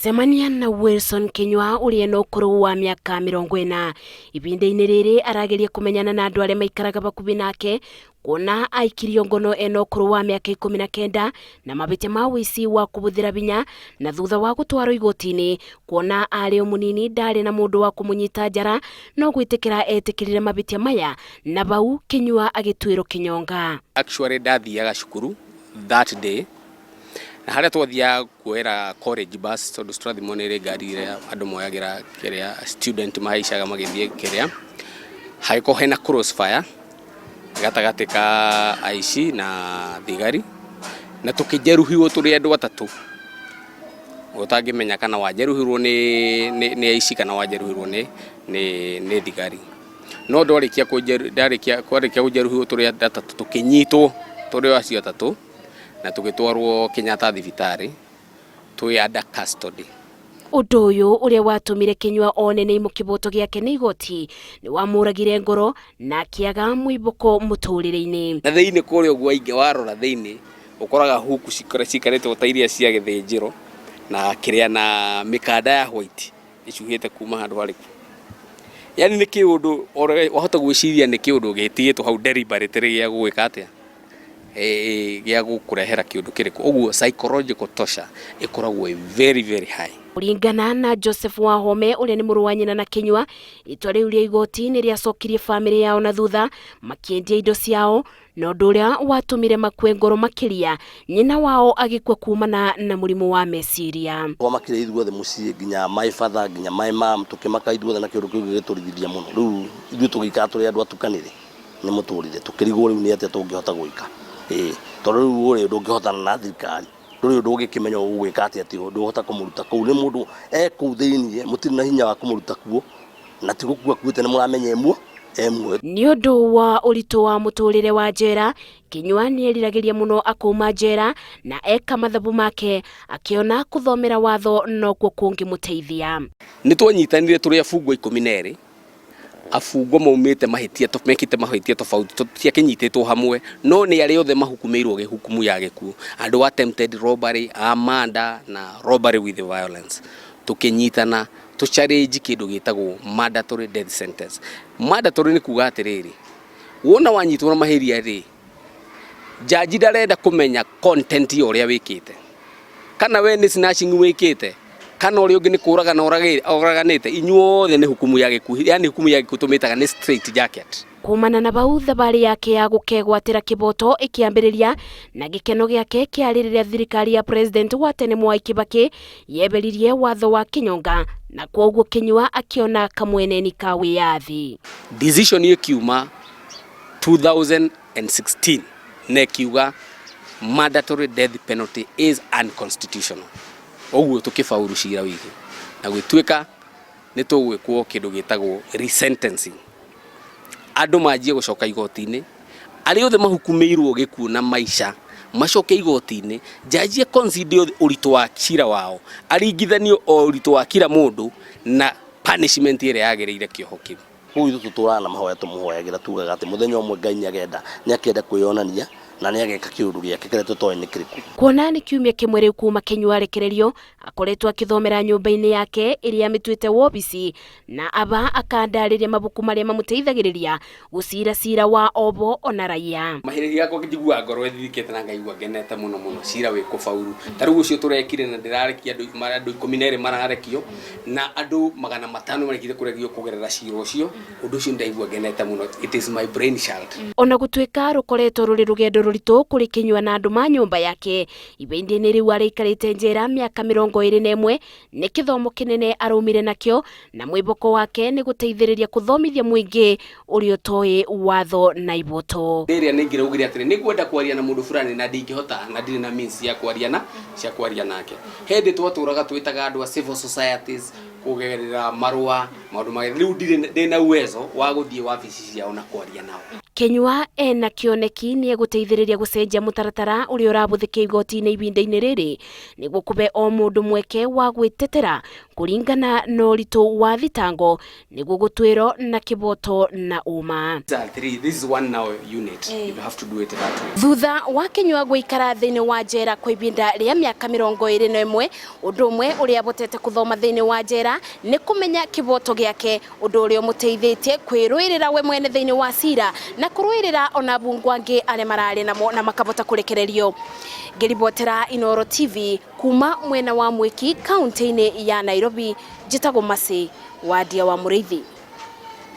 Cemania na Wilson Kinyua ũrĩa na ũkũrũ wa mĩaka 40. Ihinda-inĩ rĩrĩ arageria kũmenyana na andũ arĩa maikaraga bakuhĩ nake kuona aikirio ngono ena ũkũrũ wa mĩaka 19 na mabĩtia ma ũici wa kũhũthĩra binya, na thutha wa gũtwarwo igoti-inĩ kuona arĩ o mũnini ndarĩ na mũndũ wa kũmũnyita njara no gwĩtĩkĩra etĩkĩrire mabĩtia maya, na bau Kinyua agĩtuĩrwo kĩnyonga. Actually ndathiaga cukuru that day, na harĩa twathiaga kuoera college bus, tondũ Strathmore nĩ ĩrĩ ngari ĩrĩa andũ moyagĩra kĩrĩa student mahaicaga magĩthiĩ kĩrĩa, hagĩkorwo hena crossfire gatagatĩ ka aici na thigari, na tũkĩjeruhiwo tũrĩ andũ atatũ, ũtangĩmenya kana wajeruhirwo nĩ aici kana wajeruhirwo nĩ thigari. No ndarĩkia ndarĩkia kwarĩkia kũjeruhiwo tũrĩ andũ atatũ, tũkĩnyitwo tũrĩ acio atatũ na tũgĩtwarwo Kenyatta thibitarĩ twĩ under custody. Ũndũ ũyũ ũrĩa watũmire Kinyua one nĩ kĩboto gĩake nĩ igoti nĩ wamũragire ngoro na akĩaga mwĩboko mũtũrĩre-inĩ. Na thĩinĩ kũrĩa ũguo aingĩ warora thĩinĩ ũkoraga huku cikarĩtwo ta iria cia gĩthĩnjĩro na kĩrĩa na mĩkanda ya white ĩcuhĩte kuma handũ harĩkũ. Yani nĩ kĩũndũ wahota gwĩciria nĩ kĩũndũ gĩtigĩtwo hau deliberately gĩa gũgĩka atĩa, gĩa gũkũrehera kĩũndũ kĩrĩkũ. Ũguo psychological torture ĩkoragwo ĩ very very high. Kũringana na Joseph Wahome ũrĩa nĩ mũrũ wa nyina na Kinyua, itua rĩu rĩa igoti nĩ rĩacokirie bamĩrĩ yao na thutha makĩendia indo ciao, na ũndũ ũrĩa watũmire makue ngoro makĩria, nyina wao agĩkua kumana na mũrimũ wa meciria. Twamakire ithuothe mũciĩ, nginya my father, nginya my mom, tũkĩmaka ithuothe na kĩũndũ kĩu gĩgĩtũrigithia mũno. Rĩu ithuĩ tũgĩikara tũrĩ andũ atukanĩre nĩ mũtũrĩre, tũkĩrigwo rĩu nĩ atĩa tũngĩhota gwĩka, ĩĩ tondũ rĩu ũrĩ ndũngĩhotana na thirikari, ndũrĩ ũndũ ũngĩkĩmenya ũgwĩka atĩa, atĩ ndũhota kũmũruta kũu, nĩ mũndũ e kũu thĩiniĩ, mũtirĩ na hinya wa kũmũruta kuo, na ti gũkua akuĩte, nĩ mũramenya e muoyo. Nĩ ũndũ wa ũritũ wa mũtũrĩre wa njera, Kinyua nĩ eriragĩria mũno akauma njera na eka mathabu make akĩona kũthomera watho nokuo kũngĩmũteithia. Nĩ twanyitanire tũrĩ abungwa 12, abungwa maumĩte mahĩtia mekĩte mahĩtia tofauti, tũtiakĩnyitĩtwo hamwe, no nĩ arĩa othe mahukumĩirwo gĩhukumu ya gĩkuũ, andũ attempted robbery, a murder na robbery with violence, tũkĩnyitana tũ challenge kĩndũ gĩtagwo mandatory death sentence. Mandatory nĩ kuga atĩrĩrĩ, wona wanyitwo na mahĩtia rĩ, jaji ndarenda kũmenya content ya ũrĩa wĩkĩte, kana we nĩ snatching wĩkĩte, kana ũrĩa ũngĩ nĩ kũragana ũraganĩte, inyuothe nĩ hukumu ya gĩkuũ, yani hukumu ya gĩkuũ tũmĩtaga nĩ straight jacket. Kumana na bau thabarĩ yake ya gũkegwatĩra kĩboto ĩkĩambĩrĩria, na gĩkeno gĩake kĩarĩ rĩrĩa thirikari ya President wa tene Mwai Kibaki yeberirie watho wa kĩnyonga, na kwoguo Kinyua akĩona kamweneni ka wĩyathi. Decision ĩkiuma 2016 na ĩkiuga mandatory death penalty is unconstitutional. Ũguo tũkĩbauru cira witũ na gwĩtuĩka nĩ tũgwĩkwo kĩndũ gĩtagwo resentencing. Andũ manjie gũcoka igoti-inĩ, arĩa othe mahukumĩirwo gĩkuũ na maica macoke igoti-inĩ, jaji e consider ũritũ wa cira wao, aringithanio o ũritũ wa kila mũndũ na punishment ĩrĩa yagĩrĩire kĩoho kĩu. Kũu ithuĩ tũtũraga na mahoya tũmũhoyagĩra, tugaga atĩ mũthenya ũmwe Ngai nĩagenda nĩakenda kwĩyonania na nĩageka kĩũndũ gĩake kĩrĩa tũtoĩ nĩ kĩrĩkũ. Kuona nĩ kiumia kĩmwe rĩu kuma Kinyua arekererio, akoretwo akĩthomera nyũmba-inĩ yake ĩrĩa amĩtuĩte wobici, na aba akandarĩria mabuku marĩa mamũteithagĩrĩria gũcira cira wa obo ona raia. Mahĩrĩria gakwa njiguaga ngoro ĩthirikĩte na ngaigua ngenete mũno mũno cira wĩ kũbauru. Ta rĩu ũcio tũrekire na ndĩrarekia andũ 12 mararekio na andũ 500 marĩkĩte kũregio kũgerera cira ũcio. Ũndũ ũcio ndaigua ngenete mũno. It is my brain child. Ona gũtuĩka rũkoretwo rũrĩ rũgendo rũritũ kũrĩ Kinyua na andũ ma nyũmba yake, ihinda-inĩ rĩu arĩikarĩte njera mĩaka 21 nĩ kĩthomo kĩnene araumire nakĩo, na mwĩboko wake nĩ gũteithĩrĩria kũthomithia mũingĩ ũrĩa ũtoĩ watho na iboto. Rĩrĩa nĩ ngĩraugire atĩrĩ, nĩ ngwenda kwaria na mũndũ fulani na ndingĩhota na ndirĩ na means ya kwaria na cia kwaria nake. Hĩndĩ twatũraga twĩtaga andũ a civil societies kũgerera marũa maũndũ magĩ, rĩu ndirĩ ndĩna uwezo wa gũthiĩ wabici ciao na kwaria nao. Kinyua ena kĩoneki nĩ egũteithĩrĩria gũcenjia mũtaratara ũrĩa ũrabũthĩka igoti-inĩ ihinda-inĩ rĩrĩ nĩguo kũbe o mũndũ mweke wa gwĩtetera kũringana na ũritũ wa thitango nĩguo gũtuĩrwo na kĩboto na ũma. These are three. This is one now unit. You have to do it that way. Thutha wa Kinyua gũikara thĩinĩ wa njera kwa ihinda rĩa mĩaka 21, ũndũ ũmwe ũrĩa abotete kũthoma thĩinĩ wa njera nĩ kũmenya kĩboto gĩake, ũndũ ũrĩa ũmũteithĩtie kwĩrũĩrĩra we mwene thĩinĩ wa cira na kũrũĩrĩra ona abungwa angĩ arĩa mararĩ namo na makabota kũrekererio. Ngĩribotera Inooro TV kuma mwena wa Mwiki kaunti-inĩ ya Nairobi, njĩtagwo Mercy Wandia wa Mũrĩithi.